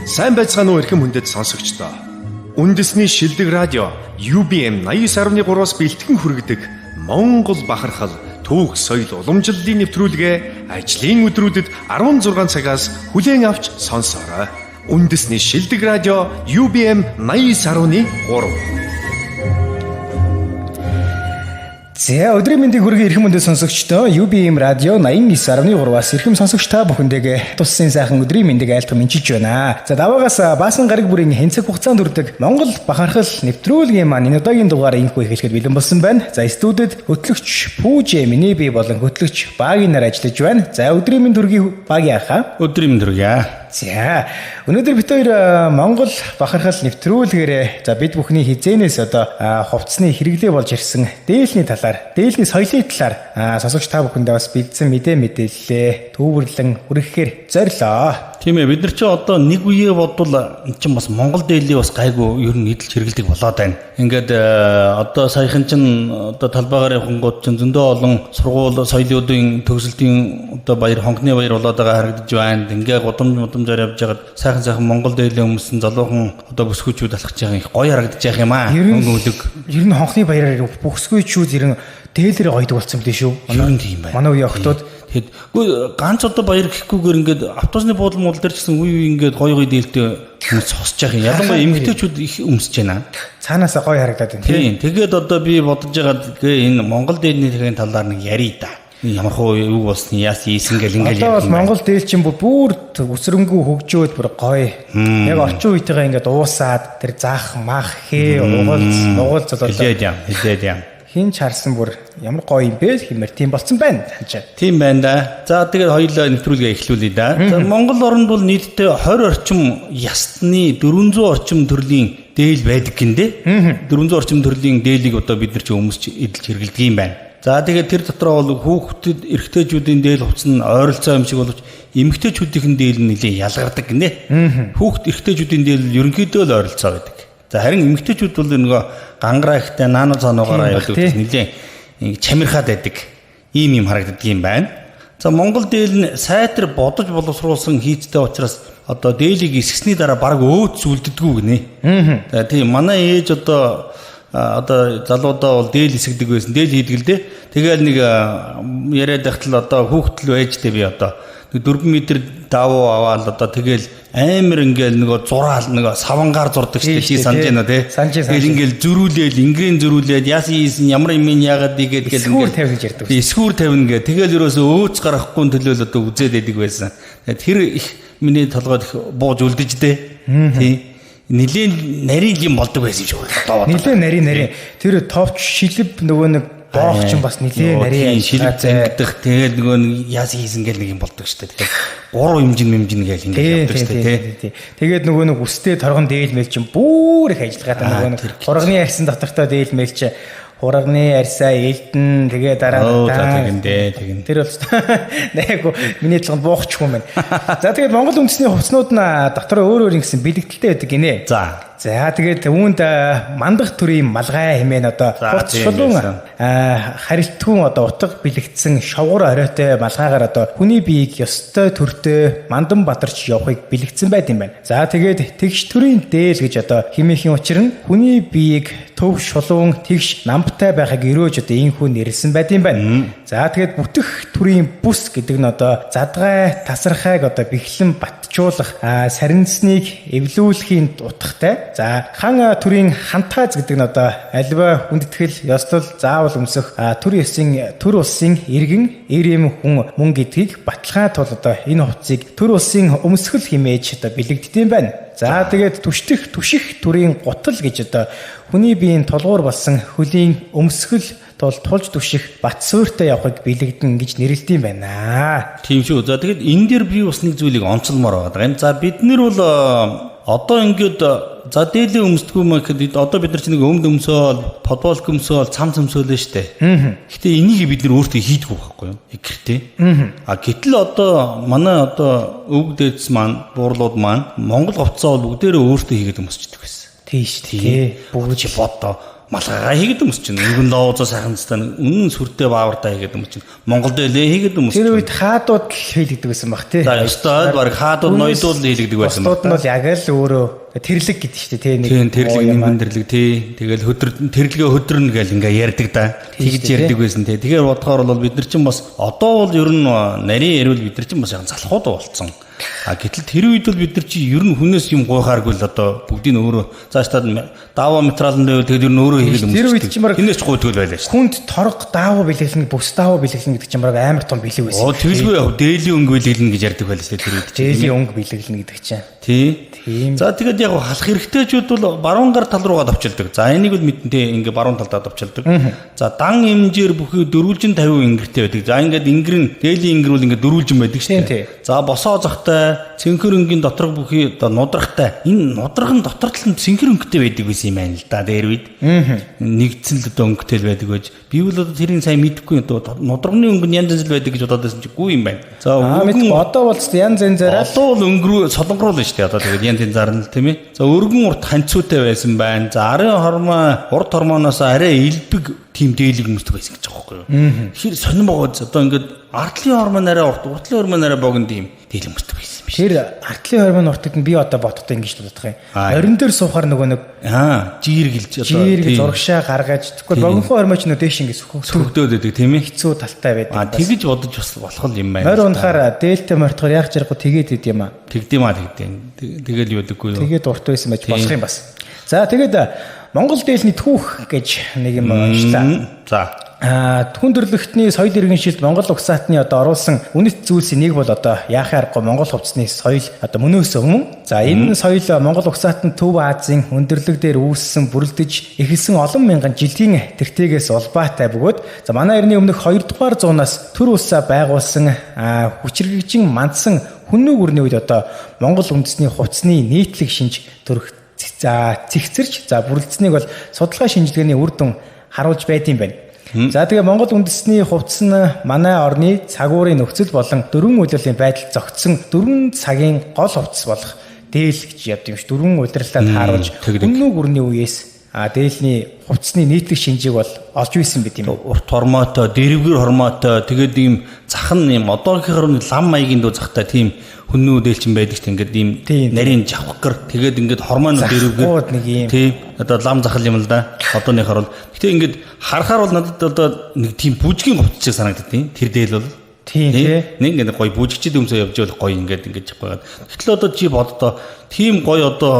Сайн байцгаана уу, эрхэм хүндэт сонсогчдоо. Үндэсний шилдэг радио UBM 89.3-аас бэлтгэн хүргэдэг Монгол бахархал түүх соёл уламжлалын нэвтрүүлгээ ажлын өдрүүдэд 16 цагаас хүлээн авч сонсоорой. Үндэсний шилдэг радио UBM 89.3. За, өдрийн мэндийг хүргэе, эрхэм хүндэт сонсогчдоо. UBM радио 89.3-аас эрхэм сонсогч та бүхэндээ туссын сайхан өдрийн мэндийг айлтган мэдчилж байна. За, даваагаас баасан гараг бүрийн хэнцэг хугацаанд хүрдэг Монгол бахархал нэвтрүүлгийн маань энэ удаагийн дугаар инхүү эхлэхэд бэлэн болсон байна. За, студид хөтлөгч Пүүжээ миний бие болон хөтлөгч Багийн нар ажиллаж байна. За, өдрийн мэнд хүргэе, Багийн ахаа. Өдрийн мэнд хүргэе. За, өнөөдөр бид хоёр Монгол бахархал нэвтрүүлгээрээ, за, бид бүхний хизээнээс одоо хувцсны хэрэглээ болж ирсэн дээлний талаар, дээлний соёлын талаар сонсогч та бүхэндээ бас бэлдсэн мэдээ мэдээллээ түүвэрлэн хүргэхээр зорилоо. Тийм ээ, бид нар чи одоо нэг үе бодвол эн чинь бас Монгол дээлийг бас гайгүй ер нь эдэлж хэрэглэдэг болоод байна. Ингээд одоо саяхан чин одоо талбайгаар явхангууд чин зөндөө олон сургууль соёлын төгсөлтийн одоо баяр, хонхны баяр болоод байгаа харагдаж байна. Ингээ гудамж мудамжаар явж байгаад сайхан сайхан Монгол дээлийн өмсөн залуухан одоо бүсгүйчүүд алхаж байгаа их гоё харагдаж байх юм аа. Өнгө өлөг. Ер нь хонхны баяраар бүсгүйчүүд ер нь дээлэр гоёдог болсон юм шүү. Манай тийм байна. Манай үеийн охтууд. Тэгэхэд үгүй ганц одоо баяр гэхгүйгээр ингээд автобусны буудлын модал дээр ч гэсэн үе үе ингээд гоё гоё дээлтэй хүмүүс цосж байгаа юм. Ялангуяа эмэгтэйчүүд их өмсөж байна. Цаанаасаа гоё харагдаад байна. Тийм. Тэгээд одоо би бодож байгаад энэ Монгол дээлний тэрхэн талаар нэг ярий да. Ямар хуу юу болсон, яас ийсэн гэл ингээл Одоо бол Монгол дээл чинь бүр өсрөнгүү хөгжөөд бүр гоё. Яг орчин үетэйгээ ингээд уусаад тэр зах, мах, хээ, угалц, нугалц болоо. Хилээд ям, хилээд ям. Хин ч харсан бүр ямар гоё юм бэ хэмээр тийм болцсон байна. Танчаа. Тийм байна да. За, тэгээд хоёулаа нэвтрүүлгээ эхлүүлье да. За, Монгол оронд бол нийтдээ 20 орчим ястны 400 орчим төрлийн дээл байдаг гиндэ. 400 орчим төрлийн дээлийг одоо бид нар чи өмсч эдэлж хэрэглэдэг юм байна. За, тэгээд тэр дотроо бол хүүхдүүд, эрэгтэйчүүдийн дээл хувцас нь ойролцоо юм шиг боловч эмэгтэйчүүдийн дээл нь нэлээд ялгардаг гинэ. Хүүхд эрэгтэйчүүдийн дээл ерөнхийдөө л ойролцоо байдаг. За, харин эмэгтэйчүүд бол нөгөө гангараа ихтэй наано цаануугаараа явдаг нэлээд чамирхаад байдаг. Ийм юм харагддаг юм байна. За, Монгол дээл нь сайтар бодож боловсруулсан хийцтэй учраас одоо дээлийг эсгэсний дараа бараг өөд сүлддэггүй гинэ. За, тийм, манай ээж одоо залуудаа бол дээл эсгдэг байсан. Дээл хийдэг л дээ. Тэгэл нэг яриад байхад л одоо хүүхдэл байж тээ би одоо 4 м давуу аваад одоо тэгэл амар ингээл нөгөө зураал нөгөө савангаар зурдаг шүү дээ. Чи санаж байна уу те? Тэгэл ингээл зөрүүлээл, ингрийн зөрүүлээд яасан ийсэн ямар юм яагаад игээд гэл ингээл эсгүүр тавина гэж ярьдаг. Эсгүүр тавина гэ. Тэгэл ерөөсөө өөц гарахгүй төлөөл одоо үзээд байдаг байсан. Тэр их миний толгойд их бууж үлдэж дээ. Тийм. Нилээн нарийн юм болдог байсан юм шиг байна. Нилээн нарийн нарийн. Тэр товч шилб нөгөө нэг боох чинь бас нилээн нарийн шилб зангидах. Тэгэл нөгөө нэг яасан хийсэн гэл нэг юм болдог шүү дээ. Тэгэхээр гурван хэмжин мэмжин гэл ингээд явдаг шүү дээ. Тий. Тэгээд нөгөө нэг үстэй торгон дээл мэл чинь бүр их ажиллагаатай нөгөө нэг хурганы арьсан дотортой дээл мэл чинь хурганы арьсаа элдэн тэгээ дараа тэгэн дээ тэгэн. Тэр бол нээгүү миний толгонд буухч юм байна. За, тэгээд Монгол үндэсний хувцснууд нь дотор өөр өөр ингэсэн бэлэгдэлтэй байдаг гинэ. За. За, тэгээд үүнд мандах төрийн малгай хэмээн одоо хувцс шулуун харилцгүй одоо утга бэлэгдсэн шовгор оройтой малгайгаар одоо хүний биеийг ёстой төртөө мандан бадарч явахыг бэлэгдсэн байт юм байна. За, тэгээд тэгш төрийн дээл гэж одоо хэмээхийн учир нь хүний биеийг төв шулуун тэгш намбтай байхыг өрөөж одоо ийхүү нэрлсэн байт юм байна. За, тэгээд бүтэх төрийн бүс гэдэг нь одоо задгай тасархайг одоо бэхлэн батжуулах, сарнсныг эвлүүлэхийн утгатай. За, хан төрийн хантааз гэдэг нь одоо альва хүндэтгэл, ёслол, заавал өмсөх төр ёсын төр улсын иргэн, эрэм хүн мөн гэдгийг баталгаа тул одоо энэ хувцсыг төр улсын өмсгөл хэмээж одоо бэлэгддэм байна. За, тэгээд түштэх түших төрийн гутал гэж одоо хүний биеийн тулгуур болсон хөлийн өмсгөл тул тулж түших бат суурьтай явахыг бэлэгдэн гэж нэрлэдэг юм байна. Тийм шүү. За, тэгээд энэ дээр би бас нэг зүйлийг онцлмоор байгаа юм. За, бид нар бол одоо ингээд за дээлээ өмсдгүү маа гэхэд одоо бид нар чинь нэг өмд өмсөөл, футболк өмсөөл, цамц өмсөөлөө штэ. Гэтэ энийг бид нар өөртөө хийдгүү байхгүй юу? Яг гэртээ. А гэтэл одоо манай одоо өвөг дээдс маань, буурлууд маань Монгол хувцас бол бүгдээрээ өөртөө хийгээд өмсчдөг байсан. Тийм шүү дээ. Бүгд чи боддоо Малгайгаа хийгээд өмсч чинь. Өнгөн лоозоо сайхан застан үнэн сүртэй баавартай хийгээд өмсч чинь. Монгол дээлээ хийгээд өмсч. Тэр үед хаадууд л хийлэгдэг байсан баг тий. За ёстой баг хаадууд ноёдууд л хийлэгдэг байсан баг. Бусдууд нь бол яг л өөрөө тэрлэг гэдэг шүү дээ тий нэг. Тийм тэрлэг нэгэн тэрлэг тий. Тэгэл хөдөр тэрлэгээ хөдрөнө гэл ингээ ярьдаг да. Тэгж ярьдаг байсан тий. Тэгэхээр бодохоор бол бид нар чинь бас одоо бол ер нь нарийн ярил бид нар чинь бас яг залхууд болцсон. А гэтэл тэр үед бол бид нар чи ер нь хүнээс юм гуйхааргүй л одоо бүгдийг өөрөө цаашдаа даава материалн дээр тэгэл ер нь өөрөө хийгээд өмсдөг. Тэр үед чи баг хинээс ч гуйдгүй байлаа шүү. Хүнд торго даава бэлэглэн, бүс даава бэлэглэн гэдэг чинь баг амар том бэлэг байсан. Оо тэгэлгүй яг дээлийн өнгө бэлэглэн гэж ярьдаг байлаа шүү тэр үед. Дээлийн өнгө бэлэглэн гэдэг чинь. Тий. Тийм. За тэгээд яг халах эрэгтэйчүүд бол баруун гар тал руугаа давчилдаг. За энийг бол мэдэн тий ингээ баруун талдаа давчилдаг. За дан эмжээр бүхий 450 ингэртэй байдаг. За ингээд ингэрэн дээлийн ингэр бол ингээ дөрвөлжин байдаг шүү дээ. За босоо зохтой цэнхэр өнгийн доторх бүхий одоо нудрахтай. Энэ нудрах нь дотор тал нь цэнхэр өнгөтэй байдаг байсан юм байна л да дээр үед. Нэгдсэн л одоо өнгөтэй л байдаг байж. Би бол одоо тэрийг сайн мэдэхгүй одоо нудрагны өнгө нь янз янз л байдаг гэж бодоод байсан чи гүү юм байна. За өргөн одоо бол янз янзаараа одоо бол өнгөрөө солонгорол шүү дээ. Одоо тэгээд янз янзаар нь тийм ээ. За өргөн урт ханцуутай байсан байна. За арын хормоо урт хормооноос арай элбэг тийм дээлэг өмсдөг байсан гэж байгаа байхгүй юу. Тэгэхээр сонирн богоц одоо ингээд ардлын хормон арай урт, уртлын хормон арай богино тийм дээлэг өмсдөг байсан юм шиг. Тэр ардлын хормон уртад нь би одоо бодохдоо ингэж бодох юм. Орон дээр суухаар нөгөө нэг жиргэлж одоо жиргэл зурагшаа гаргаж тэгвэл богинохон хормоо ч нөө дээш ингэ сөхөгдөөд байдаг тийм ээ. Хэцүү талтай байдаг. Тэгэж бодож бас болох юм байна. Морь унахаар дээлтэй мортохоор яг жаргуу тэгээд идэм юм аа. Тэгдэм аа тэгдэм. Тэгэл юу дэггүй юу. Тэгээд урт байсан байж болох юм бас. За тэгээд Монгол дээлний түүх гэж нэг юм уншлаа. За. Түн төрлөختний соёл иргэншилд Монгол угсаатны одоо оруулсан үнэт зүйлсийн нэг бол одоо яахын аргагүй Монгол хувцсны соёл одоо мөнөөс өмнө. За энэ соёл Монгол угсаатан Төв Азийн өндөрлөг дээр үүссэн бүрэлдэж эхэлсэн олон мянган жилийн тэртээгээс улбаатай бөгөөд за манай эртний өмнөх 2 дугаар зуунаас төр улсаа байгуулсан хүчирхэгжин мандсан хүннүү гүрний үед одоо Монгол үндэсний хувцсны нийтлэг шинж төрөх за цэгцэрч за бүрэлдсэнийг бол судалгаа шинжилгээний үр дүн харуулж байд юм байна. За тэгээ Монгол үндэсний хувцас нь манай орны цагуурын нөхцөл болон дөрвөн улирлын байдал зохицсон дөрвөн цагийн гол хувцас болох дээл гэж явд юм ш. Дөрвөн улирлаад тааруулж өмнө гүрний үеэс дээлний хувцсны нийтлэг шинжийг бол олж үйсэн бид юм. Урт хормоотой, дэрвгэр хормоотой, тэгээд ийм зах нь юм одоогийнхоор нэг лам маягийн дүү захтай тийм хүннүү дээлчин байдаг ч ингээд ийм нарийн жавхгар тэгээд ингээд хормоонууд дэрвгэр нэг ийм тийм одоо лам захал юм л да. Одооныхоор бол гэтээ ингээд харахаар бол надад одоо нэг тийм бүжгийн хувцас шиг санагддаг. Тэр дээл бол тийм тий. Нэг ингээд гоё бүжигчд өмсөө явж байвал гоё ингээд ингээд явах байгаад. Гэтэл одоо чи боддоо тийм гоё одоо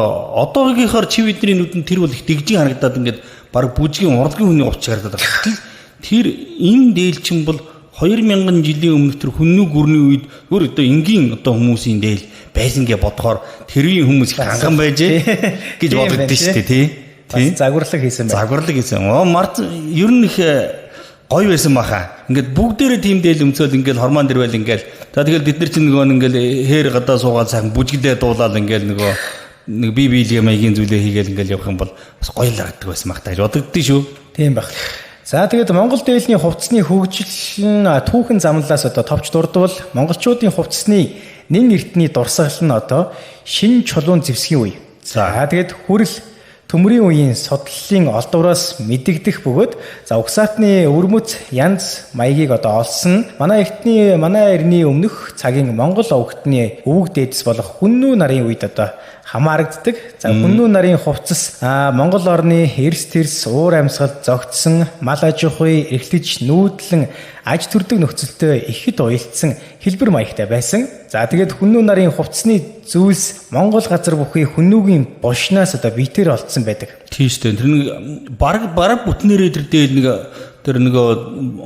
одоогийнхоор чи бидний нүдэнд тэр бол их дэгжин харагдаад ингээд баг бүжгийн урлагийн хүний хувцас харагдаад байна. Гэтэл тэр энэ дээлчин бол 2000 жилийн өмнө тэр хүннүү гүрний үед өөр одоо энгийн одоо хүмүүсийн дээл байсан гэж бодохоор тэрийн хүмүүс их ханган байжээ гэж бодогдсон шүү дээ тий. Бас загварлаг хийсэн байна. Загварлаг хийсэн. Оо март ер нь их гоё байсан баха. Ингээд бүгдээрээ тийм дээл өмцөөл ингээд хормон дэрвэл ингээд за тэгэл бид нар чинь нөгөө ингээд хээр гадаа суугаад сайхан бүжгэлээ дуулаад ингээд нөгөө нэг бие биелгээ маягийн зүйлээ хийгээл ингээд явах юм бол бас гоё л харагддаг байсан бах та гэж бодогдсон шүү. Тийм баг. За тэгээд Монгол дээлний хувцсны хөгжил нь түүхэн замлаас одоо товч дурдвал монголчуудын хувцсны нэн эртний дурсгал нь одоо шин чулуун зэвсгийн үе. За тэгээд хүрэл төмрийн үеийн судлалын олдвороос мэдэгдэх бөгөөд за угсаатны өвөрмөц янз маягийг одоо олсон манай эртний манай эртний өмнөх цагийн Монгол овгтны өвөг дээдэс болох хүннүү нарын үед одоо хамаарагддаг. За хүннүү нарын хувцас Монгол орны эрс тэрс уур амьсгалд зогтсон мал аж ахуй эрхлэж нүүдлэн аж төрдөг нөхцөлтөй ихэд уялдсан хэлбэр маягтай байсан. За тэгээд хүннүү нарын хувцсны зүйлс Монгол газар бүхий хүннүүгийн булшнаас одоо биетээр олдсон байдаг. Тийм шүү дээ. Тэр нэг бараг бүтнээрээ тэр дээл нэг тэр нөгөө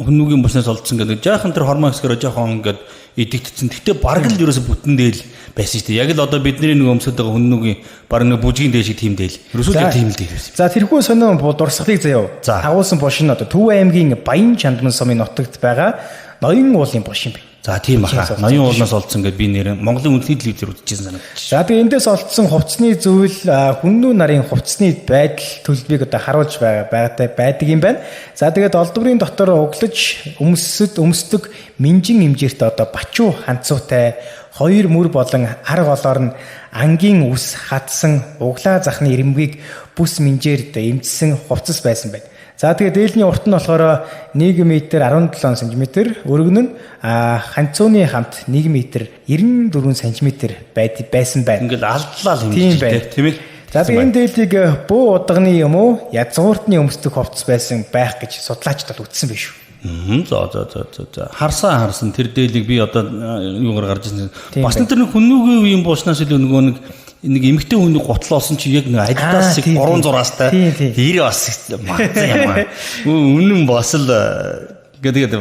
хүннүүгийн булшнаас олдсон гэдэг. Жаахан тэр хормон хэсгээрээ жоохон ингээд идэгдсэн. Гэхдээ бараг л ерөөсө бүтэн дээл байсан шүү дээ. Яг л одоо бидний нэг өмсөд байгаа хүннүүгийн бараг нэг бүжгийн дээл шиг тийм дээл. Ерөөсөө л тийм л дээл байсан. За тэрхүү сонин дурсгалыг заяа. Дагуулсан булш нь одоо Төв аймгийн Баян Чандман сумын нутагт байгаа Ноён уулын булш юм байна. За тийм баха. Ноён уулнаас олдсон гэдээ би нэр Монголын үндэсний телевизээр үзчихсэн санагдчих. За тэгээ эндээс олдсон хувцсны зүйл хүннүү нарын хувцсны байдал төлбийг одоо харуулж байгаатай байдаг юм байна. За тэгээд олдврын дотор углаж өмсдөг минжин имжээрт одоо бачуу ханцуутай хоёр мөр болон ар голоор нь ангийн үс хатсан углаа захны ирэмгийг бүс минжээр имжсэн хувцас байсан байна. За тэгээд дээлний урт нь болохоор 1 м 17 см, өргөн нь ханцууны хамт 1 м 94 см байсан байна. Ингээл алдлаа л юм тийм ээ. За тэгээд энэ дээлийг бөө удагны юм уу язгууртны өмсдөг хувцас байсан байх гэж судлаачид бол үзсэн биш үү. За. Харсан тэр дээлийг би одоо юугаар гарч ирсэн. Бас тэр нэг хүннүүгийн үеийн буушнаас илүү нөгөө нэг эмэгтэй хүний гутал олсон чи яг нэг Adidas шиг 3 зураастай. Тэр бас мацсан юм аа. Үнэн бас л гэдэг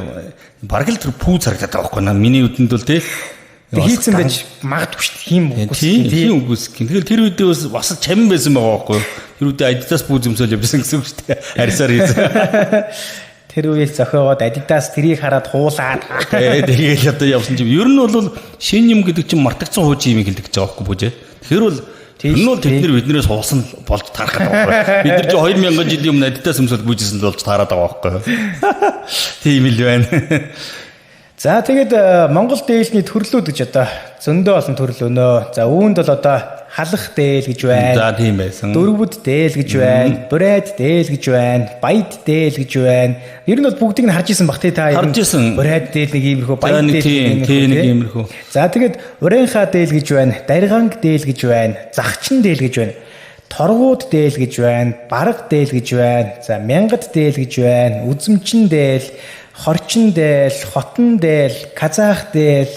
бараг л тэр пүүз харагдаад байгаа байхгүй наа миний үдэнд бол тий. Хийцэн байж магадгүй шүү дээ. Хийм үгүйс. Тийм үгүйс. Тэгэл тэр үедээ бас чамин байсан байгаа байхгүй. Тэр үедээ Adidas пүүз өмсөөл явжсэн гэсэн үг шүү дээ. Арьсаар хийсэн. Тэр үеэс зохиогоод Adidas тэрийг хараад хуулаад тэгээл одоо явсан чинь ер нь бол шинэ юм гэдэг чинь мартагдсан хуучин юм хэлдэг гэж байгаа байхгүй бүжээ. Тэгэхээр бол энэ бол тэд нар биднээс хуулсан болж таарах гэдэг байхгүй. Бид нар чи 2000 жилийн өмнө Adidas өмсөөл гүйжсэн болж таарад байгаа байхгүй. Тийм л байна. За тэгээд Монгол дээлний төрлүүд гэж одоо зөндөө олон төрөл өнөө. За үүнд бол одоо халах дээл гэж байна. За тийм байсан. Дөрвөд дээл гэж байна. Бурайд дээл гэж байна. Баяд дээл гэж байна. Ер нь бол бүгдийг нь харж исэн бах тий та. Харж исэн. Бурайд дээл нэг иймэрхүү, баяд дээл нэг иймэрхүү. За тэгээд Урынхаа дээл гэж байна. Дарганг дээл гэж байна. Захчин дээл гэж байна. Торгууд дээл гэж байна. Бараг дээл гэж байна. За мянгад дээл гэж байна. Үзэмчин дээл, хорчин дээл, хотон дээл, казах дээл,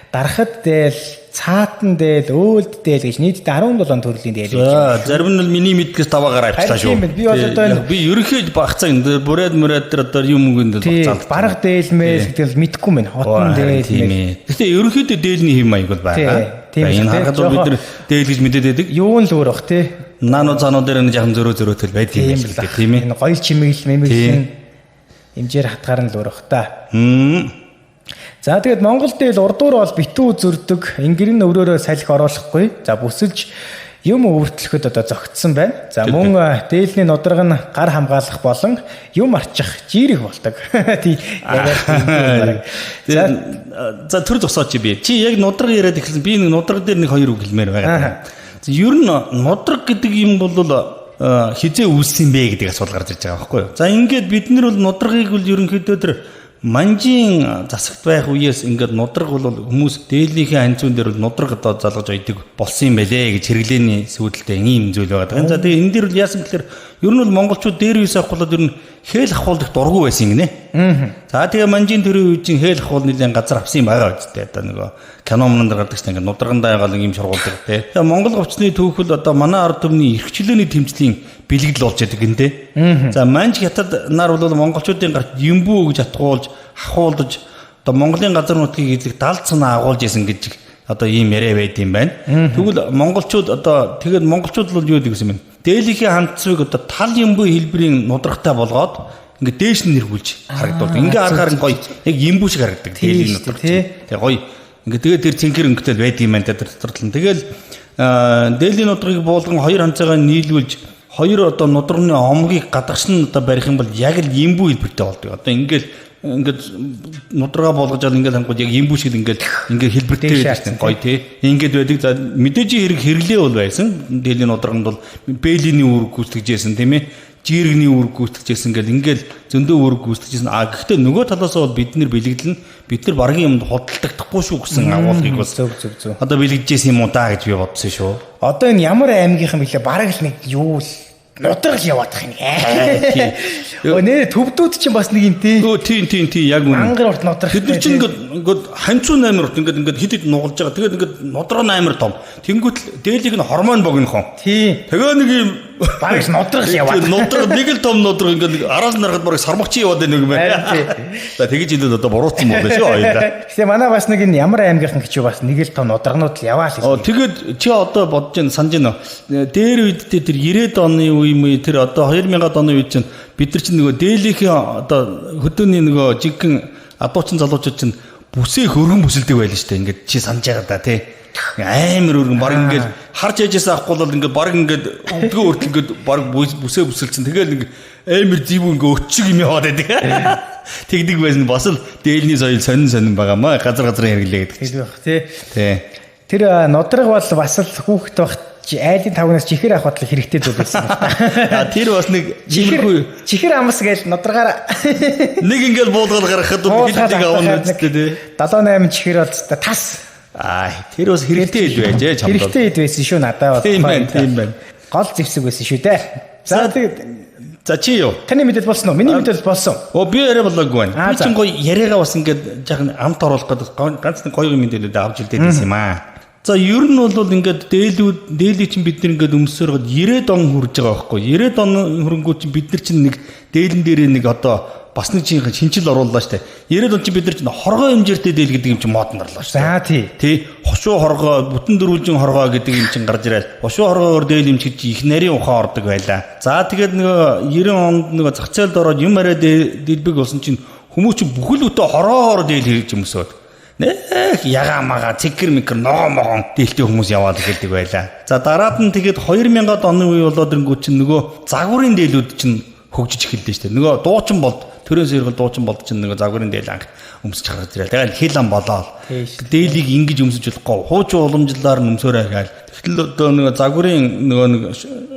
дархад дээл, цаатан дээл, өөлд дээл гэж нийтдээ 17 төрлийн дээл гэж. За зарим нь бол миний мэдгээс таваагаар авчлаа шүү. Би бол одоо энэ би ерөнхийд багцаа энэ бүрээд мөрөөд дээр одоо юм үгэнд багцаал. Бараг дээл мэл гэдэг л мэдгүй мэн. Хотон дээл мэл. Гэхдээ ерөнхийдөө дээлний хэм маяг бол байгаа. Энэ харахад бол бид нар дээл гэж мэдээд байдаг. Юу нь л өөр бах тий. Нано цаануу дээр нэг жахан зөрөө зөрөөтэй байд юм байна л тийм ээ. Энэ гоёл чимэглэл мэмэглэн эмжээр хатгаар нь л өөр бах та. За тэгээд Монгол дээл урдуур бол битүү зөрдөг, ингэрэн өврөөрөө салхи оруулахгүй. За бүсэлж юм өвөртлөхөд одоо зөгтсөн байна. За мөн дээлний нудраг нь гар хамгаалах болон юм арчих жирэг болдог. Тий яг тийм. За төр зогсооч би. Чи яг нудраг яриад эхэлсэн. Би нэг нудраг дээр нэг хоёр үг хэлмээр байгаа. Ер нь нудраг гэдэг юм бол хизээ үүссэн бэ гэдэг асуудал гарч ирж байгаа байхгүй юу? За ингээд бид нар бол нудрагийг бол ерөнхийдөө тэр манжийн засагт байх үеэс ингээд нудраг бол хүмүүс дээлнийхээ ханцуун дээр бол нудраг одоо залгаж ойдог болсон юм байлээ гэж хэрэглээний сүйдэлтэй ийм зүйл байгаа. За тэгээ энэ дээр бол яасан гэхээр ер нь бол монголчууд дээр үеэс авахлаад ер нь хээл ахуулах дургу байсан юм гинэ. За тэгээ манжийн төрийн үе чинь хээл ахуул нэлээд газар авсан юм байгаа үстэй. Одоо нөгөө кино мөн дээр гардаг чинь ингээд нудрагандаа ягаал ийм шургуулдаг те. Тэгээ Монгол говцны түүхэл одоо манай ард түмний эрхчлөөний тэмцлийн бэлэгдэл болж яадаг гинэ те. За манж хятад нар бол монголчуудын гарт юмбүү гэж атгуулж ахуулдаж одоо Монголын газар нутгийг эзлэх далд санаа агуулж исэн гэж одоо ийм яриа байд юм байна. Тэгвэл монголчууд одоо тэгээд монголчууд бол юу гэдэг юм бэ? Дээлийнхээ хандцыг одоо тал юмбүү хэлбэрийн нудрагтай болгоод ингээд дээш нь нэргүүлж харагдуулдаг. Ингээ харахаар гоё яг юмбүү шиг харагддаг. Дээлийн нудраг. Тэгээ гоё. Ингээ тэгээд тэр цэнхэр өнгөтэй л байд юм байна тэр дотор л. Тэгэл дээлийн нудрагыг буулган хоёр ханцаагаа нийлүүлж хоёр одоо нудрагны омгийг гадагш нь одоо барих юм бол яг л юмбүү хэлбэртэй болдог. Одоо ингээл ингээд нудрага болгож ал ингээд хангууд яг юмбүү шиг ингээд ингээд хэлбэртэй байдаг гоё тий. Ингээд байдаг. За мэдээж хэрэг хэрлээ бол байсан. Дээлийн нудраганд бол бэлиний үүрэг гүйцэтгэжсэн тийм ээ. Жирэгний үүрэг гүйцэтгэжсэн гэл ингээд зөндөө үүрэг гүйцэтгэжсэн. А гэхдээ нөгөө талаас бол бид нэр бэлэгдэл нь бид нар баргийн юмд худалдагдахгүй шүү гэсэн агуулгыг бол зөв зөв зөв. Одоо бэлэгдэжсэн юм уу да гэж би бодсон шүү. Одоо энэ ямар аймгийнхан бэлээ бараг л нэг юу л нудраг яваадах юм. Өө нэ төвдүүд чинь бас нэг юм тий. Өө тийм тийм тийм яг үнэ. Ангар урт нудраг. Тэд нар чинь ингээд ханцуу 8 урт ингээд хэд хэд нугалж байгаа. Тэгээд ингээд нудраг 8 том. Тэнгүүт л дээлийг нь хормон богинохон. Тий. Тэгээ нэг юм бараг нудраг яваад. Нудраг нэг л том нудраг ингээд араас нь харахад бараг сармагч яваад байна нэг юм байна. За тэгэж хэлээд одоо буруутсан болоо шүү хоёлаа. Гэтэ манай бас нэг энэ ямар аймгийнхан гэж бас нэг л том нудрагнууд л яваа л. Оо тэгээд чи одоо бодож байна санаж байна. Дээр үед тэр 90-ад оны үе юм тэр одоо 2000-ад оны үед чинь бид нар чинь нөгөө дээлийнхээ одоо хөдөөний нөгөө жиггэн адуучин залуучууд чинь бүсээ хөргөн бүсэлдэг байлаа шүү дээ. Ингээд чи санаж байгаа да тий. Амар өргөн баг ингээд харж яжсаа авахгүй бол ингээд баг ингээд өвдгөө хүртэл ингээд баг бүсээ бүсэлсэн. Тэгэл ингээд амар зэвүү ингээд өчиг юм яваад байдаг. Тэгдэг байсан бас л дээлний соёл сонин сонин байгаа маа. Газар газрын хэрэглээ гэдэг. Тэгдэг байх тий. Тий. Тэр нудраг бол бас л хүүхэд багт айлын тавгнаас чихэр авах бодлоо хэрэгтэй зүйл байсан. А тэр бас нэг чихэр чихэр амс гээл нудрагаараа нэг ингээл буулгаад гаргахад бол хэд нэг авна үсттэй тий. 7 8 чихэр бол та тас. Аа тэр бас хэрэгтэй хэд байжээ чамд. Хэрэгтэй хэд байсан шүү надад бол. Тийм байна, тийм байна. Гол зэвсэг байсан шүү дээ. За тэгээд за чи юу? Таны мэдээлэл болсон уу? Миний мэдээлэл болсон. Оо би яриа болоогүй байна. Би чинь гоё яриагаа бас ингээд жаахан амт оруулах гэдэг ганц нэг гоё мэдээлэлд авч үлдээд байсан юм аа. За ер нь бол ингээд дээлүүд дээлий чинь бид нар ингээд өмсөөр 90-ад он хүрж байгаа байхгүй. 90-ад он хөрөнгөө чинь бид нар чинь нэг дээлэн дээрээ нэг одоо бас нэг чинь шинжил орууллаа штэ. 90-ад он чинь бид нар чинь хоргоо хэмжээртэй дээл гэдэг юм чинь модонд орлоо штэ. За тий. Тий. Хошуу хоргоо, бүтэн дөрвөлжин хоргоо гэдэг юм чинь гарч ирээд хошуу хоргоогоор дээл юмч гэж их нарийн ухаан ордог байлаа. За тэгээд нөгөө 90 онд нөгөө зах зээлд ороод юм арай дэлбэг болсон чинь хүмүүс чинь бүхэл бүтэн хоргоогоор дээл хийж өмсөөд. Нэх ягаа мага цэгэр мэгэр ногоо могон дээлтэй хүмүүс яваад эхэлдэг байлаа. За дараад нь тэгээд 2000-ад оны үе болоод ирэнгүүт чинь нөгөө загварын дээлүүд чинь хөгжиж эхэллээ шүү дээ. Нөгөө дуучин болд төрөөс эргэл дуучин болд чинь нөгөө загварын дээл анх өмсөж гаргаж ирээ. Тэгэл хэл ам болоод дээлийг ингэж өмсөж болохгүй. Хуучин уламжлалаар нь өмсөөрэй гээл. Тэгтэл одоо нөгөө загварын нөгөө нэг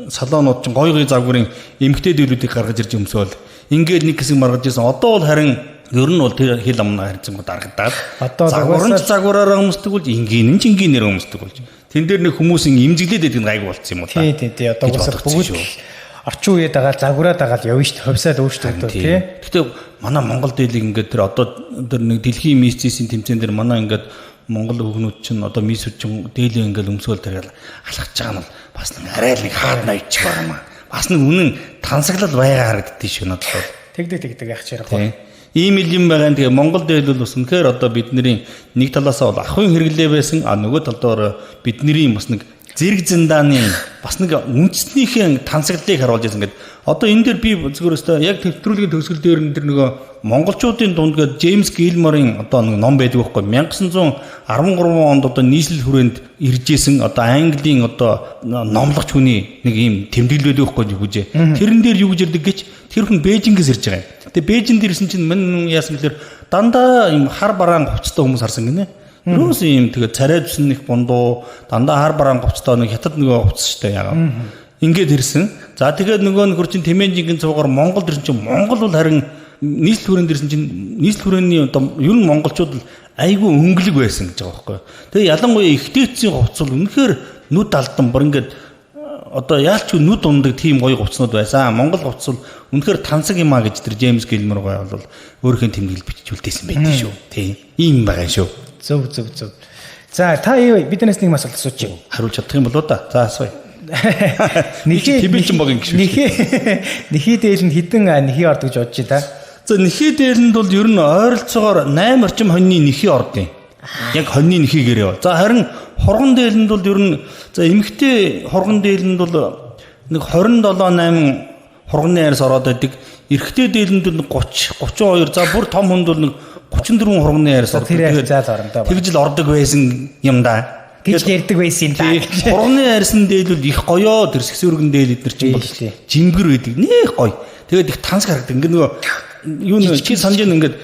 салонууд чинь гой гой загварын эмгтэй дээлүүдийг гаргаж ирж өмсөөл. Ингээд нэг хэсэг маргаж ирсэн. Одоо бол харин ер нь бол тэр хэл амнаа харьцангуй дарагдаад одоо загвар нь загвараараа өмсдөг болж энгийн нь ч энгийнээр өмсдөг болж. Тэн дээр нэг хүмүүсийн имзэглээд байдаг нь гайгүй болцсон юм уу та. Тий, тий, тий. Одоо угаасаа бүгд орчин үеэ дагаал загвараа дагаал явна шүү дээ. Хувьсаал өөрчлөгдөв тий. Гэтэ манай Монгол дээлийг ингээд тэр одоо тэр нэг дэлхийн миссийн тэмцээн дээр манай ингээд Монгол хүүхнүүд чинь одоо миссүүд чинь дээлээ ингээд өмсөөл тэрэл алхаж байгаа нь бас нэг арай л нэг хаад ноёчих байгаа юм аа. Бас нэг үнэн тансаглал байгаа харагддээ шүү надад бол. Тэгдэг яах чирэх. Ийм л юм байгаа. Тэгээ Монгол дээл бол бас үнэхээр одоо бидний нэг талаасаа бол ахуйн хэрэглээ байсан, а нөгөө талдаа бидний бас нэг зэрэг зиндааны бас нэг үндэснийхээ тансаглалыг харуулж байсан гэдэг. Одоо энэ дээр би зүгээр өстой яг төвтрүүлгийн төгсгөл дээр нь тэр нөгөө монголчуудын дунд гээд Джеймс Гилморын одоо нэг ном байдаг байхгүй 1913 онд одоо нийслэл хүрээнд ирж исэн одоо Английн одоо номлогч хүний нэг ийм тэмдэглэл байдаг байхгүй хүжээ. Тэрэн дээр юу гэж ирдэг гэж тэр хүн Бээжингээс ирж байгаа юм. Тэгээ Бээжинд ирсэн чинь мань яасан гэхээр дандаа ийм хар бараан хувцастай хүмүүс харсан гинэ. Юус ийм тэгээ царай зүсэн их бундуу дандаа хар бараан хувцастай нэг хятад нөгөө хувцас штэ ягаа. Ингээд ирсэн. За тэгээд нөгөө нөхөр чинь Тэмээн жинхэнэ цуугаар Монголд ирсэн чинь Монгол бол харин нийслэл хүрээнд ирсэн чинь нийслэл хүрээний одоо ер нь монголчууд л айгүй өнгөлөг байсан гэж байгаа байхгүй. Тэгээ ялангуяа ихтэйцийн хувцас бол үнэхээр нүд алдан бүр ингээд одоо яалч нүд ундаг тийм гоё хувцснууд байсан. Монгол хувцас бол үнэхээр тансаг юм а гэж тэр Джеймс Гилмор гоё бол өөрийнхөө тэмдэглэл бичиж үлдээсэн байдаг шүү. Тийм. Ийм байгаа шүү. Зөв. За та биднээс нэг асуулт асуучих. Хариулж чадах юм болоо да. За асууя. Нэхий Тибетчин баг ингэ шүү. Нэхий дээлэнд хэдэн нэхий ордог гэж бодож байна та? За нэхий дээлэнд бол ер нь ойролцоогоор 8 орчим хоньны нэхий ордیں۔ Яг хоньны нэхийгээр яв. За харин хурган дээлэнд бол ер нь за эмэгтэй хурган дээлэнд бол нэг 27 8 хурганы арьс ороод байдаг. Эрэгтэй дээлэнд бол 30 32 за бүр том хүнд бол нэг 34 хурганы арьс ордог. Тэгээд заал орондоо. Тэгж л ордог байсан юм да. Гэж ярьдаг байсан юм да. Хурганы арьсан дээл бол их гоёо тэр сэгсүүргэн дээл эднэр чинь бол жимгэр байдаг. Нэх гоё. Тэгээд их тансаг харагдаг. Ингээ нөгөө юу нэ чи санаж ингээд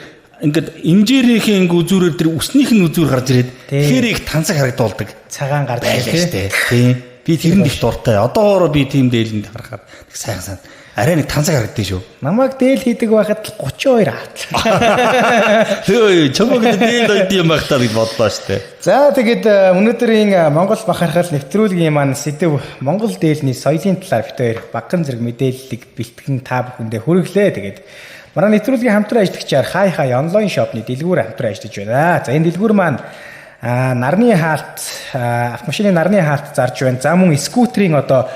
ингээд имжээрийнхээ ингээ үзүүрээр тэр үснийх нь үзүүр гарч ирээд тэгэхээр их тансаг харагдуулдаг. Цагаан гарч ирээ тий. Би тэрэнд их дуртай. Одоогоор би тийм дээлэнд харахад их сайхан сан. Арай нэг тансаг харагддаг шүү. Намайг дээл хийдэг байхад 32 аатлаа. Тэгээ чамайг дээл ойд юм байх таа гэж бодлоо штэ. За тэгээд өнөөдрийн Монгол бахархал нэвтрүүлгийн маань сэдэв Монгол дээлний соёлын талаар бит хоёр багахан зэрэг мэдээллийг бэлтгэн та бүхэндээ хүргэлээ. Тэгээд манай нэвтрүүлгийн хамтран ажиллагчаар хай хай онлайн шопны дэлгүүр хамтран ажиллаж байна. За энэ дэлгүүр маань нарны хаалт, автомашины нарны хаалт зарж байна. За мөн скутерийн одоо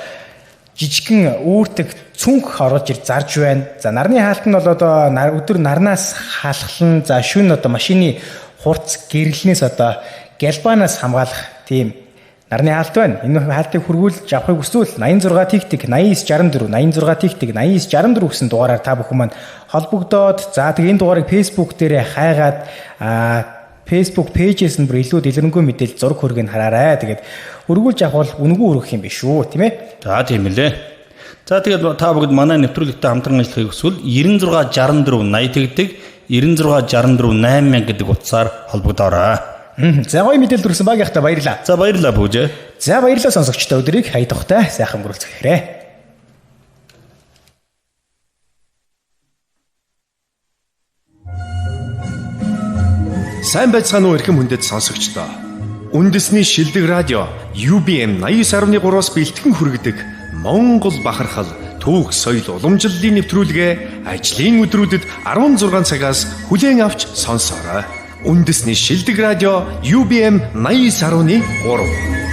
жижигхэн үүрдэг цүнх оруулж ир зарж байна. За нарны хаалт нь бол одоо өдөр нарнаас халахлан за шүн одоо машины хурц гэрлэнээс одоо гальбанаас хамгаалах тийм нарны хаалт байна. Энэ хаалтыг хөргүүлж авахыг хүсвэл 86 тэгтэг 8964 86 тэгтэг 8964 гэсэн дугаараар та бүхэн маань холбогдоод за тэг энэ дугаарыг Facebook дээрээ хайгаад Facebook page-ээс нь бүр илүү дэлгэрэнгүй мэдээлэл зураг хөргийг хараарай. Тэгээд өргүүлж авах бол үнэгүй өргөх юм биш үү, тийм ээ? За тийм лээ. За тэгээд та бүгд манай нэвтрүүлэгтэй хамтран ажиллахыг хүсвэл 96 64 80 тэгдэг 96 64 8000 гэдэг утсаар холбогдоорой. За гоё мэдээлэл дүрсэн багийнхаа баярлалаа. За баярлалаа бүжээ. За баярлалаа сонсогчдоо өдрийг хай тухтай сайхан өнгөрүүлцгээе. Сайн байцгаана уу эрхэм хүндэт сонсогчдоо. Үндэсний шилдэг радио UBM 89.3-аас бэлтгэн хүргэдэг Монгол бахархал түүх соёл уламжлалын нэвтрүүлгээ ажлын өдрүүдэд 16 цагаас хүлээн авч сонсоорой. Үндэсний шилдэг радио UBM 89.3.